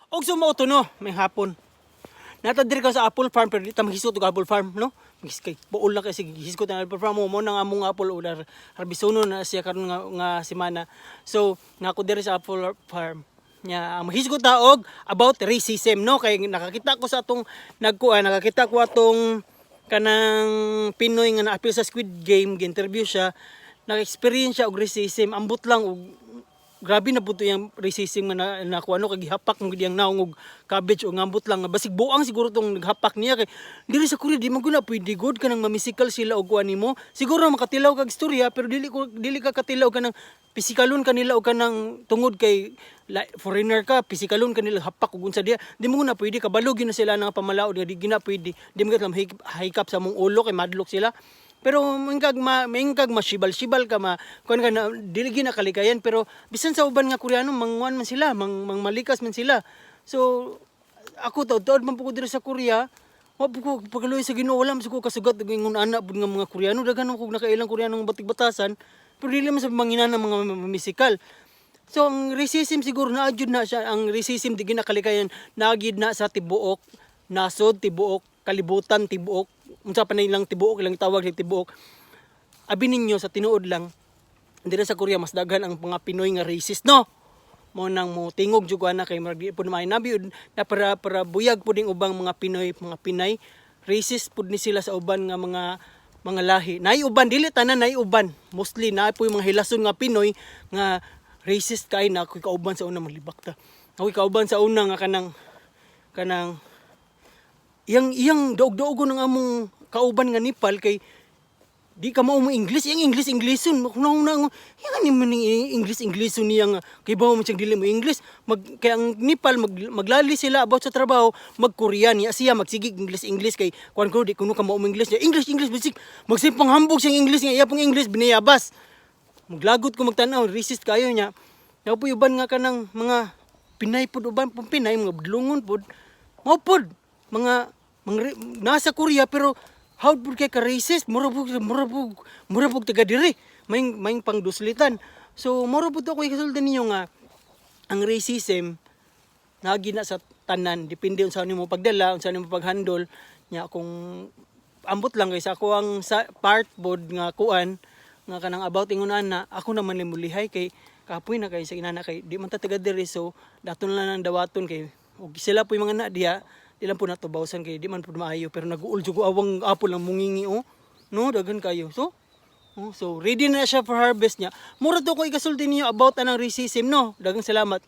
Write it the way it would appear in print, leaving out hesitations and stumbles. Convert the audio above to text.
Og sumao to, no, may hapon. Nata diri ka sa apple farm, pero di ta maghisgot og apple farm, no? Kay buol na kay sige hisgot ang apple farm mo mo nang among apple ular harbisono na siya karon nga semana. So, nako diri sa apple farm nya ang mahisgot ta og about racism, no, kay nakakita ko sa atong nagkuan, nakakita ko atong kanang Pinoy nga naapil sa Squid Game, gi-interview siya, naka-experience siya og racism. Ambot lang og grabe na pud to yung racism nga na, na ano kay gihapak mo gid yang naong og cabbage o ngambot lang nga basig buang siguro tong naghapak niya, kay diri sa Korea di man gud na pwede gud kanang mamisikal sila og kuan nimo. Siguro makatilaw kag istorya, pero dili ka katilaw kanang pisikalon kanila og kanang tungod kay foreigner ka, pisikalon kanila, hapak og unsa diya, di mo na pwede. Kabalo gyud na sila nga pamalaod nga di gina pwede. Di mo gid hikap sa mong ulo kay madlok sila, pero maingkag masibal-sibal ka, ma kuan ka na, dili gyud na kalikayan. Pero bisan sa uban nga Koreano, manguan man sila, mangmalikas man sila. So ako taud taud man pud ko diri sa Korea, wa pud ko pagkaluoy sa Ginoo, wala man ko kasugat og ingon ana pud nga mga Koreano. Daghan man kog nakailang Koreano nga batig-batasan, pero dili man sa mangina ng mga misikal. So ang racism siguro naa jud na siya, ang racism di ginakalikayan, naagid na sa tibuok nasod, tibuok kalibutan, tibuok unsa pa na ilang tibuok, ilang tawag sa tibuok. Abi ninyo, sa tinuod lang, diri sa Korea mas daghan ang mga Pinoy nga racist, no? Mo nang mo tingog jud ko ana kay murag di pud maayo nabi na para buyag pud ning ubang mga Pinoy, mga Pinay, racist pud ni sila sa uban nga mga lahi. Naay uban, dili tanan, naay uban. Mostly naa po yung mga hilason nga Pinoy nga racist kay na ako'y kauban sa una, maglibak ta. Ako'y kauban sa una nga kanang iyang iyang daog-daogon ng among kauban nga Nepal kay di ka mao mo English, iyang English Englisson. Kuno na yang ani man ning English Englisson niya nga kay bawo man siyang dili mo English. Kay ang Nepal maglali sila about sa trabaho, mag Korean niya siya magsigig English English kay kuan ko di kuno ka mao mo English niya. English English, bisig magsipang hambog siyang English nga iya pong English binayabas. Maglagot ko magtan-aw, racist kayo niya. Napo uban nga kanang mga Pinay pud, uban pud Pinay mga budlungon pud. Mao pud mga nasa Korea, pero how pud kay ka racist, mura pud taga diri. May pangduslitan. So mura pud to ko ikasulti ninyo nga ang racism naagi na sa tanan, depende unsa nimo pagdala, unsa nimo paghandle nya. Kung ambot lang kay sa ako ang sa part bod nga kuan nga kanang about ingon ana, ako naman ni mulihay kay kapoy na kay sa inana kay di man ta taga diri, so daton lang nang dawaton kay og sila po yung mga na diha, di lang po nato bawsan kay di man po maayo. Pero nag-uul jud ko, awang apple lang mungingi, oh, no? Daghan kayo. So oh, so ready na siya for harvest niya. Mura to ko ikasulti ninyo about anang racism, no? Daghang salamat.